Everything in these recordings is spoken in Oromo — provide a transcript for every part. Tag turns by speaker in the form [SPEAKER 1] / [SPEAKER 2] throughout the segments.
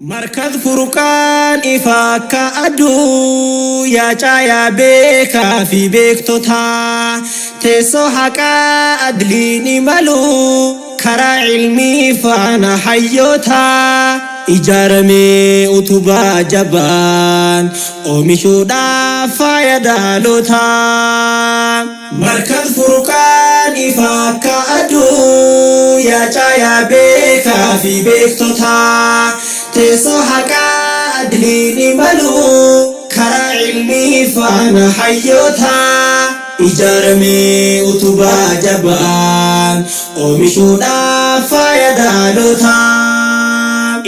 [SPEAKER 1] Markaz Furqaan ifa akka aduu, yaa caayaa beekaa fi beektotaa, teessoo haqaa adliin imalu, karaa ilmii faana hayyootaa, ijaaramee utubaa jabaan oomishuudhaaf faaya dhaalootaa. Markaz Furqaan ifa akka aduu, yaa caayaa beekaa fi beektotaa, teessoo haqaa adliin imalu, karaa ilmii faana hayyootaa, ijaaramee utubaa jabaan oomishuudhaaf faaya dhaalootaa.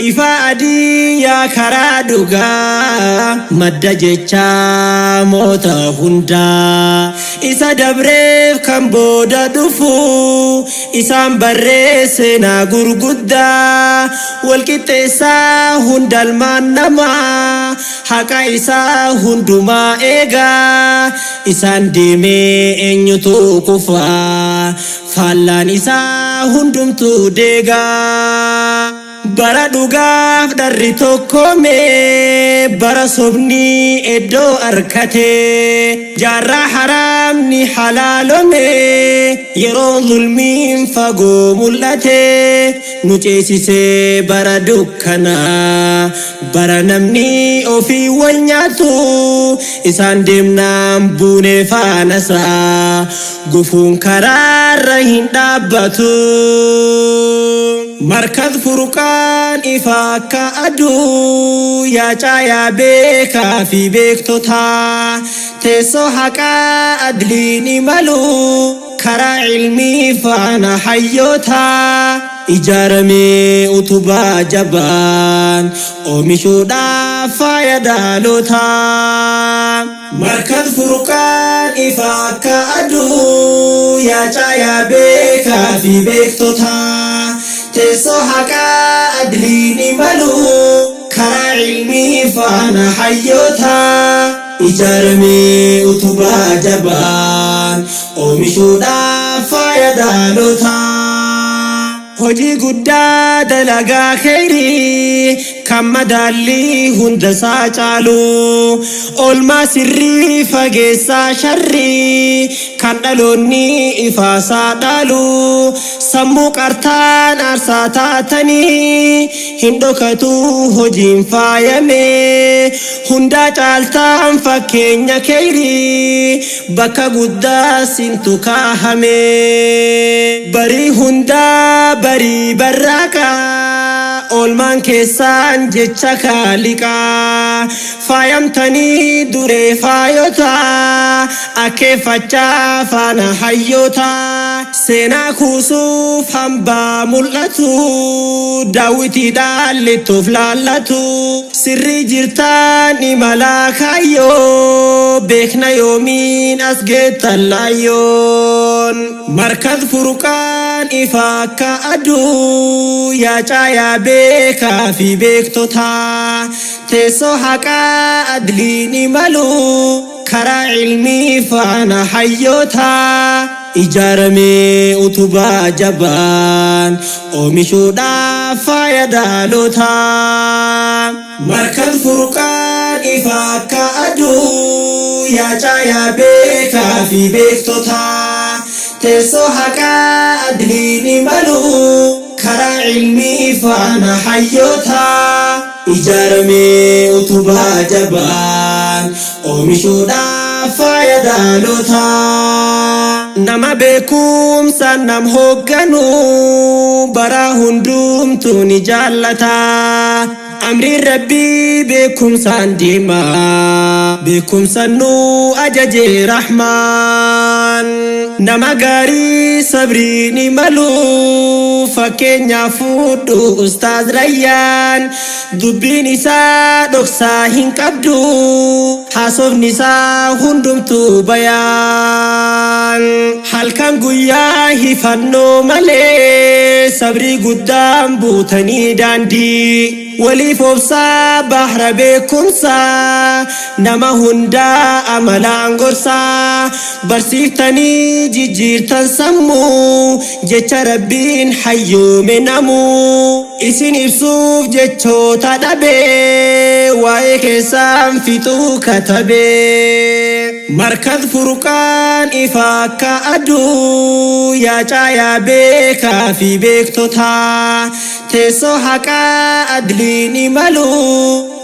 [SPEAKER 1] Ifa adii yaa karaa dhugaa, madda jechaa moota hundaa, isa dabreef kan booda dhufu isaan barreesse naa gurguddaa, walqixxeessaa hundalmaan namaa, haqa isaa hundumaa eegaa, isaan deemee eenyutu kufaa, faallaan isaa hundumtuu deegaa. Bara dhugaaf dharri tokkoome, bara sobni iddoo arkate, jaarraa haraamni halaalome, yeroo zulmiin fagoo mul'ate, nu ceesisee bara dukkanaa, bara namni ofii wal nyaatu, isaan deemnaan buune faanasaa, gufuun karaarra hin dhaabbatu. Markaz Furqaan ifa akka aduu, yaa caayaa beekaa fi beektotaa, teessoo haqaa adliin imalu, karaa ilmii faana hayyootaa, ijaaramee utubaa jabaan oomishuudhaaf faaya dhaalootaa. Markaz Furqaan ifa akka aduu, yaa caayaa beekaa fi beektotaa, teessoo haqaa adliin imalu, karaa ilmii faana hayyootaa, ijaaramee utubaa jabaan oomishuudhaaf faaya dhaalootaa. Hojii guddaa dalagaa kheyrii kan madaallii hunda isaa caalu, oolmaa sirrii fageessaa sharrii kan dhaloonni ifaasaa dhaalu, sammuu qartaan aarsaa taatanii hin dhokatu hojiin faayame, hundaa caaltaan fakkeenya kheyrii bakka guddaa sintu kaahame. Barii hundaa barii barraaqaa, oolmaan keessaan jecha kaaliqaa, faayamtanii duree faayotaa, akkeeffachaa faana hayyootaa, seenaa kuusuuf hambaa mul'atu, daawwitiidhaan lixxuuf laallatu, sirrii jirtaan imalaa kaayyoo, beekna yoomiin as geettan laayyoon. Markaz Furqaan ifa akka aduu, yaa caayaa beekaa fi beektotaa, teessoo haqaa adliin imalu, karaa ilmii faana hayyootaa, ijaaramee utubaa jabaan oomishuudhaaf faaya dhaalootaa. Markaz Furqaan ifa akka aduu, yaa caayaa beekaa fi beektotaa, teessoo haqaa adliin imalu, karaa ilmii faana hayyootaa, ijaaramee utubaa jabaan oomishuudhaaf faaya dhaalootaa. Nama beekumsaan nam hoogganu bara hundumtuu ni jaallata. Amriin Rabbii beekumsaan deema, beekumsaan nu ajaje Rahmaan. Nama gaarii sabriin imalu fakkeenyaaf fudhu Ustaaz Rayyaan, dubbiin isaa dhoksaa hin qabdu, haasofni isaa hundumtuu bayaan. Halkan guyyaa hifannoo malee sabrii guddaan buutanii daandii. Waliif obsaa bahra beekumsaa, nama hundaa amalaan gorsaa. Barsiiftanii jijjiirtan sammuu, jecha Rabbiin hayyoome namuu. Isin ibsuuf jechoota dhabee, waa'ee keessaan fixuu katabee. Markaz Furqaan ifa akka aduu, yaa caayaa beekaa fi beektotaa. Teessoo haqaa adliin imalu,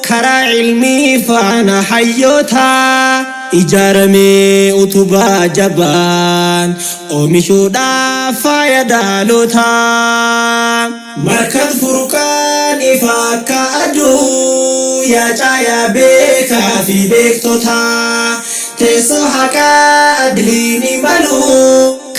[SPEAKER 1] karaa ilmii faana hayyootaa. Ijaaramee utubaa jabaan, oomishuudhaaf faaya dhaalootaa. Markaz Furqaan ifa akka aduu, yaa caayaa beekaa fi beektotaa. Teessoo haqaa adliin imalu,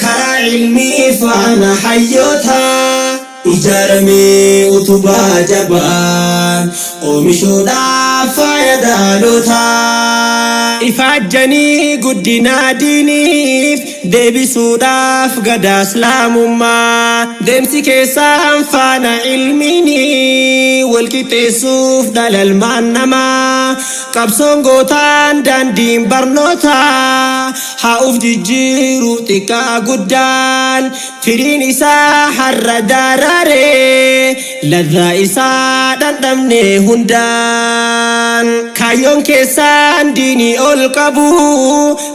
[SPEAKER 1] karaa ilmii faana hayyootaa. Ijaaramee utubaa jabaan, oomishuudhaaf faaya dhaalootaa. Ifaajjanii guddinaa diiniif, deebisuudhaaf gadaa Islaamummaa. Deemsi keessaan faana ilmiini, walqixxeessuuf dhalalmaan namaa. Qabsoon gootaan daandiin barnootaa, haa uf jijjiiru xiqqaa guddaan. Firiin isaa har'a daraaree, ladhaa isaa dhandhamne hundaan. Kaayyoon keessaan diinii ol qabu,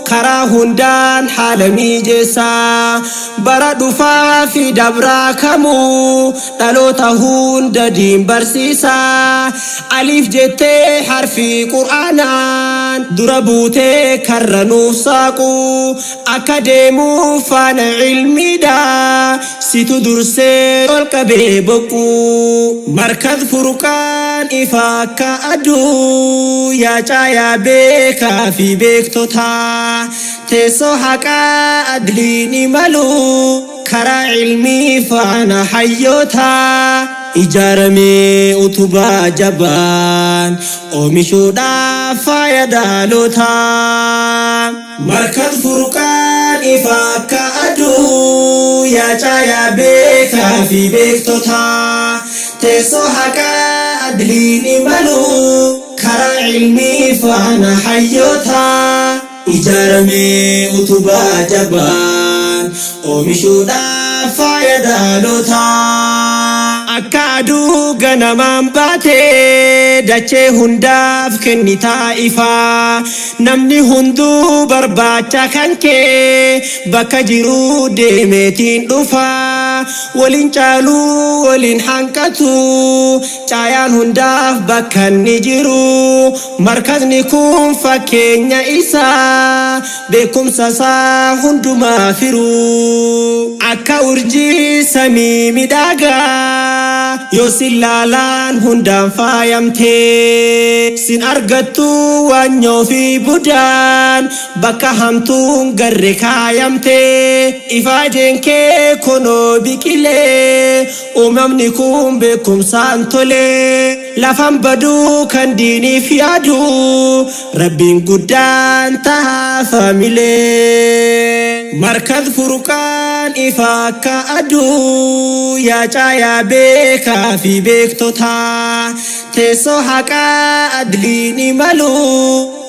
[SPEAKER 1] karaa hundaan haala mijeessaa. Bara dhufaa fi dabraa kamuu, dhaloota hunda diin barsiisaa. Aliif jettee harfi Qur'aanaan, dura buutee karra nuuf saaqu. Akka deemuu faana ilmiidha, situ dursee ol qabee boqu. Markaz Furqaan ifa akka aduu, yaa caayaa beekaa fi beektotaa. Teessoo haqaa adliin imalu, karaa ilmii faana hayyootaa. Ijaaramee utubaa jabaan, oomishuudhaaf faaya dhaalootaa. Markaz Furqaan ifa akka aduu, yaa caayaa beekaa fi beektotaa. Teessoo haqaa adliin imalu, karaa ilmii faana hayyootaa. Ijaaramee utubaa jabaan, oomishuudhaaf faaya dhaalootaa. Akka aduu ganamaan baatee, dachee hundaaf kennitaa ifaa. Namni hunduu barbaacha kan kee, bakka jiruu deemeetiin dhufaa. Waliin caaluu waliin hanqatu, caayaan hundaaf bakka inni jiru. Markazni kun fakkeenya isaa, beekumsa isaa hundumaa firu. Akka urjii samii midhaagaa, yoo sin laalaan hundaan faayamtee. Sin argattu waanyoo fi budaan, bakka hamtuun garre kaayamtee. Ifaajeen kee kunoo biqilee, uumamni kun beekumsaan tolee. Lafan baduu kan diiniif yaadu, Rabbiin guddaan tahaa faamilee. Markaz Furqaan ifa akka aduu, yaa caayaa beekaa fi beektotaa. Teessoo haqaa adliin imalu,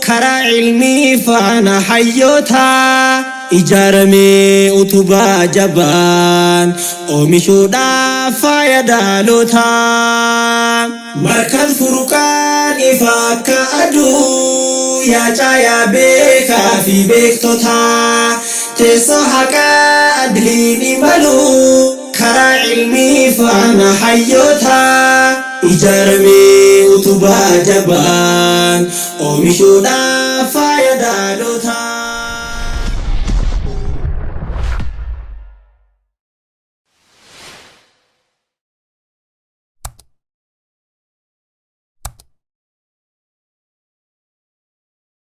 [SPEAKER 1] karaa ilmii faana hayyootaa. Ijaaramee utubaa jabaan, oomishuudhaaf faaya dhaalootaa. Markaz Furqaan ifa akka aduu, yaa caayaa beekaa fi beektotaa. Teessoo haqaa adliin imalu, karaa ilmii faana hayyootaa. Ijaaramee utubaa jabaan, oomishuudhaaf faaya dhaalootaa.